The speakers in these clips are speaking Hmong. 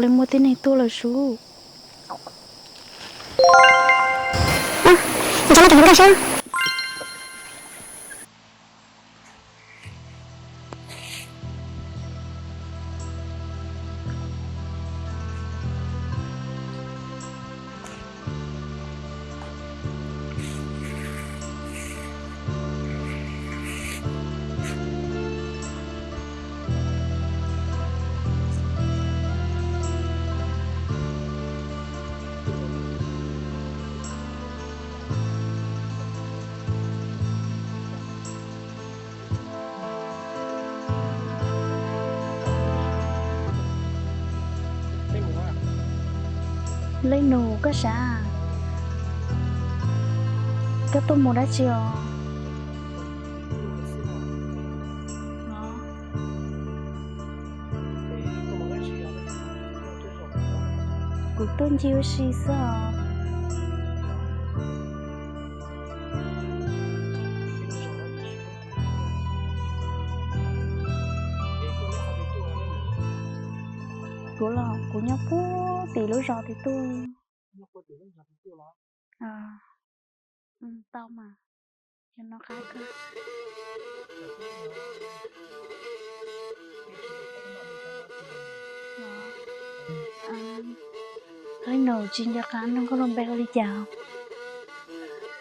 Muaj tib neeg tuaj lawm sub. Ntshe leej twg yuav nkauj sab. Leej nus koj sav, koj tuaj mus dab tsi os? Kuv tuaj ncig ua si xwb os. Kuv los kuv nyob puag tim lub zos tim tuaj. Tau mas, cov no qab kawg. Leej nus tsis nco qab no, koj lub npe hu li cas?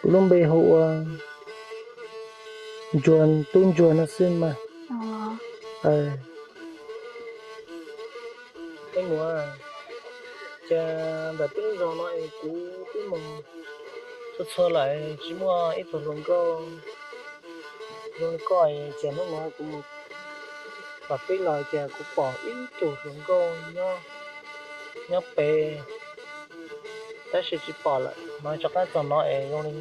Kuv lub npe hu ua Ntsuag, Tub Ntsuag no xwb mas. Leej nus, cas ntawm peb lub zos no es kuv twb mus txhua txhua lawm tsis muaj ib tug hluas nkauj zoo li koj, ces hnub no kuv mus tom teb los ces kuv pom ib tug hluas nkauj nyob, nyob pem, tab sis tsis pom lawm, mas rov qab txog no es zoo li,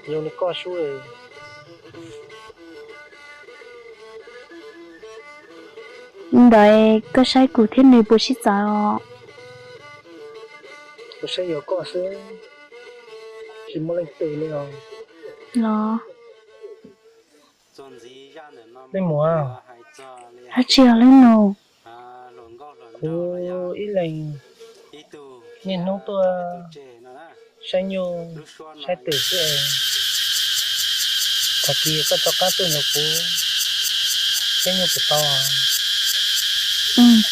zoo li koj sub. Ntawd koj saib kuv thiab nws puas sib txawv os? Kuv saib yog koj xwb, tsis muaj leej twg li os. Los, leej muam, dab tsi os leej nus? Kuv ib leeg niaj hnub tuaj saib nyuj saib twm xwb es, tag kis koj rov qab tuaj nrog kuv saib nyuj puas tau?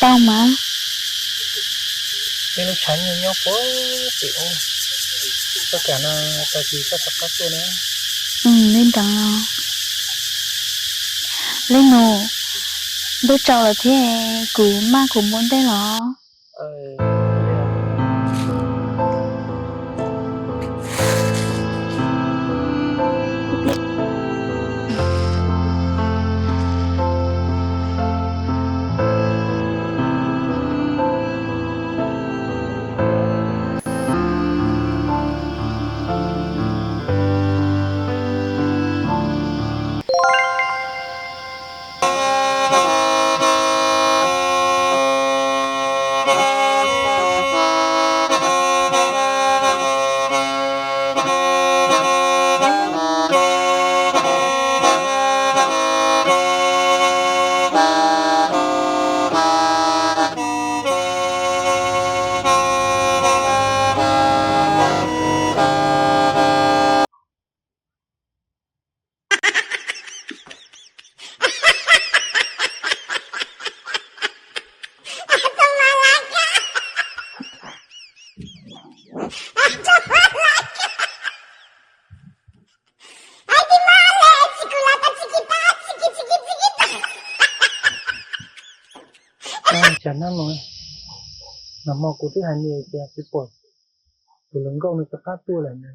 Tau mas. Peb lub tshav nyuj nyob puag tim ub, koj kam no tag kis koj rov qab tuaj na. Li ntawd, leej nus, ntuj tsaus lawm thiab, kuv maj kuv mus ua ntej los. Cas nag no, nag hmo kuv twb hais nws tias tsis pom tus hluas nkauj no rov qab tuaj lawm na.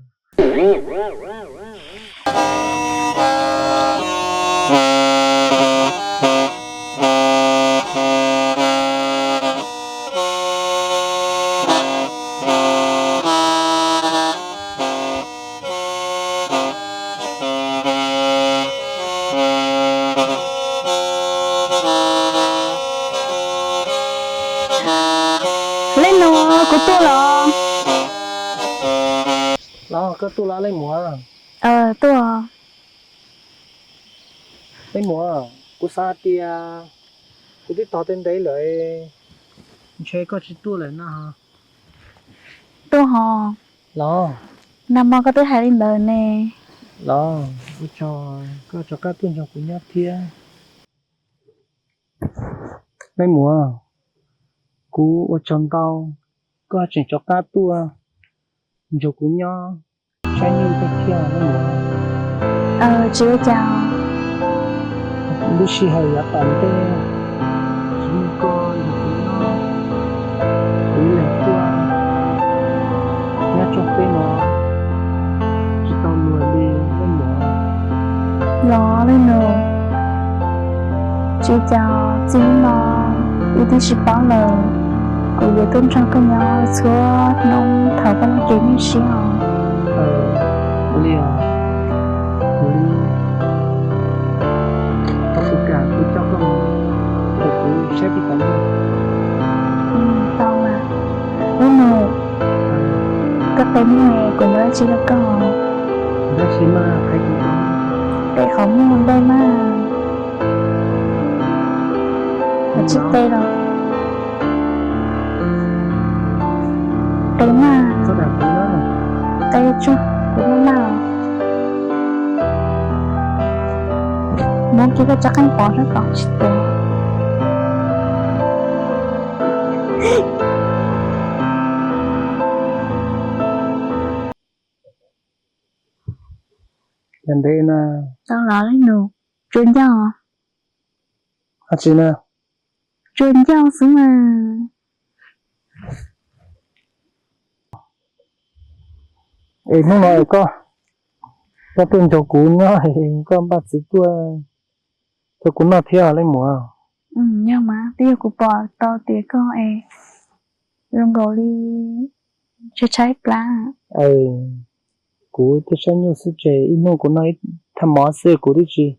Leej nus, kuv tuaj los. Los koj tuaj los leej muam? Tuaj. Leej muam, kuv xav hais tias kuv twb tos ntev ntev lawm, Ntshe koj tsis tuaj lawm no. Tuaj hos. Los, nag hmo koj twb hais li ntawd ne. Los, ua tsaug koj rov qab tuaj nrog kuv nyob thiab. Leej muam, kuv ua tsaug ntau, koj tseem rov qab tuaj nrog kuv nyob saib nyuj thiab thiab leej muam. Tsis ua cas. Lub sij hawm yav tom ntej tsis muaj koj nrog kuv nyob, kuv ib leeg tuaj nyob tsoom peb no tsis tau luag li leej muam. Los leej nus, tsis ua cas, txij hnub no wb twb sib paub lawm, kuv yuav tuaj nrog koj nyob txhua hnub thaum koj muaj kev nyuaj siab os. Ua li, kuv, koj puas kam kuv coj koj mus, kuv saib peb cov nyuj? Tau mas. Leej nus, koj qe muag kuv muab dab tsi rau koj? Dab tsi mas qe kuv, qe qhov muag ntej mas. Koj tsis qe los? Qe mas. Qe tsuag, kuv muaj naj. Muab kiag koj rab qeej pov rau kom tsis tuag. Yog ntev na. Tau los leej nus, tsuas ncauj. Dab tsi na? Tsuas ncauj xwb mas. Es hnub no es koj, koj tuaj nrog kuv nyob es koj npaj txiv tuaj rau kuv noj thiab leej muam? Yog mas, twb yog kuv pom tau tias koj es zoo nkaus li tshaib tshaib plab. Kuv twb saib nyuj xwb ces ib hnub kuv noj ib thaj mov xwb, kuv twb tsis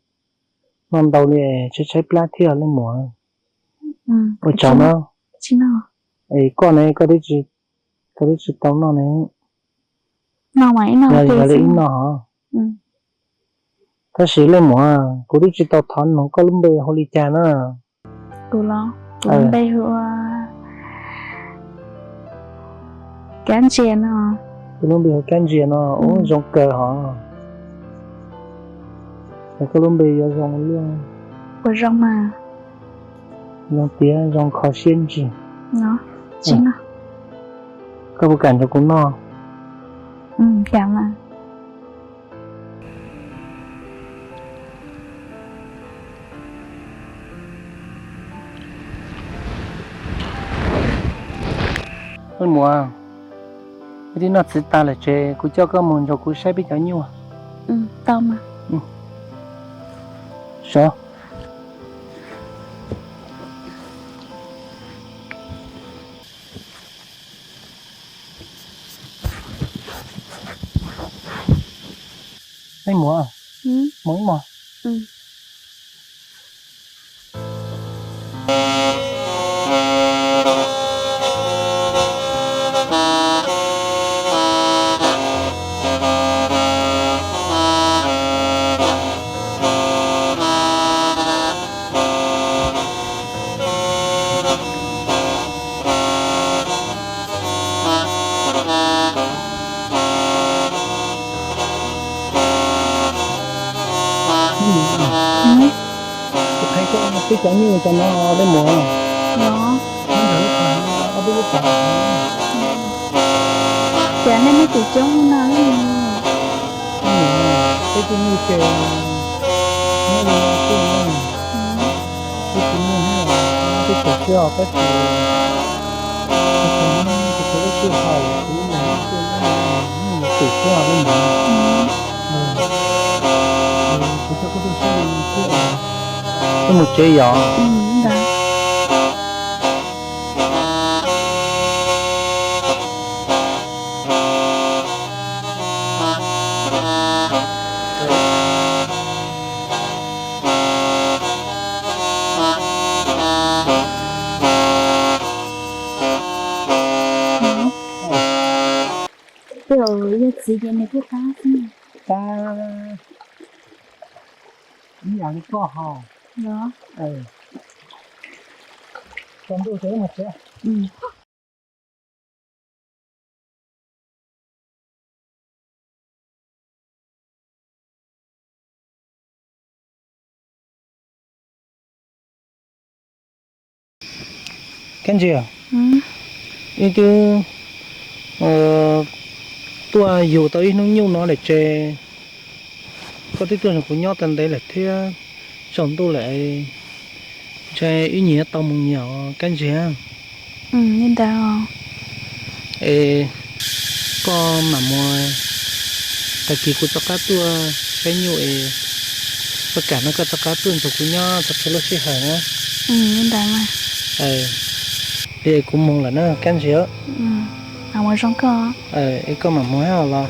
noj ntau li, tshaib tshaib plab thiab leej muam. Ua tsaug na. Es koj ne, koj twb tsis tau noj ne. Yog li ib noj hos. Tab sis leej muam, kuv twb tsis tau thov nug koj lub npe hu li cas na. Kuv los, kuv lub npe hu ua Kab Ntsia no. Kuv lub npe hu Kab Ntsia no, ua zoo kawg hos. Es koj lub npe yuav zoo luaj. Ua zoo mas. Zoo tiav zoo kho siab ntsig. Koj puas kam nrog kuv noj? Kam mas. Leej muam, wb twb noj txiv tag lawm ces kuv coj koj mus nrog kuv saib peb cov nyuj. Tau mas. Sov. Leej muam, mus ib mos. Kuv qhia koj peb cov nyuj cov no leej muam. Ces nej muaj tus coob no. Peb tus nyuj ces nyob li no xwb, peb tus nyuj peb tseem xwb os, peb tus, tus nyuj tus twg haus kuv los tus nyuj tus twg haus li ntawd. Kuv coj koj tuaj xwb, koj mus tsev yom. Twb yog txiv ces nws kuj qab xwb. Qab ib yam li koj hos. Tsaus ntuj ces wb mus tsev. Kab Ntsia, wb twb tuaj yug tau ib hnub nyuj no lawm ces koj twb tuaj nrog kuv nyob tau ntev lawm thiab, tsaus ntuj lawm, ntshe wb nyias tau mus nyias os Kab Ntsia. Es koj mam mus, tag kis kuv rov qab tuaj saib nyuj es, koj kam no koj rov qab tuaj nrog kuv nyob txog txhua lub sij hawm na. Li kuv mus lawm na Kab Ntsia. Es koj mam mus los.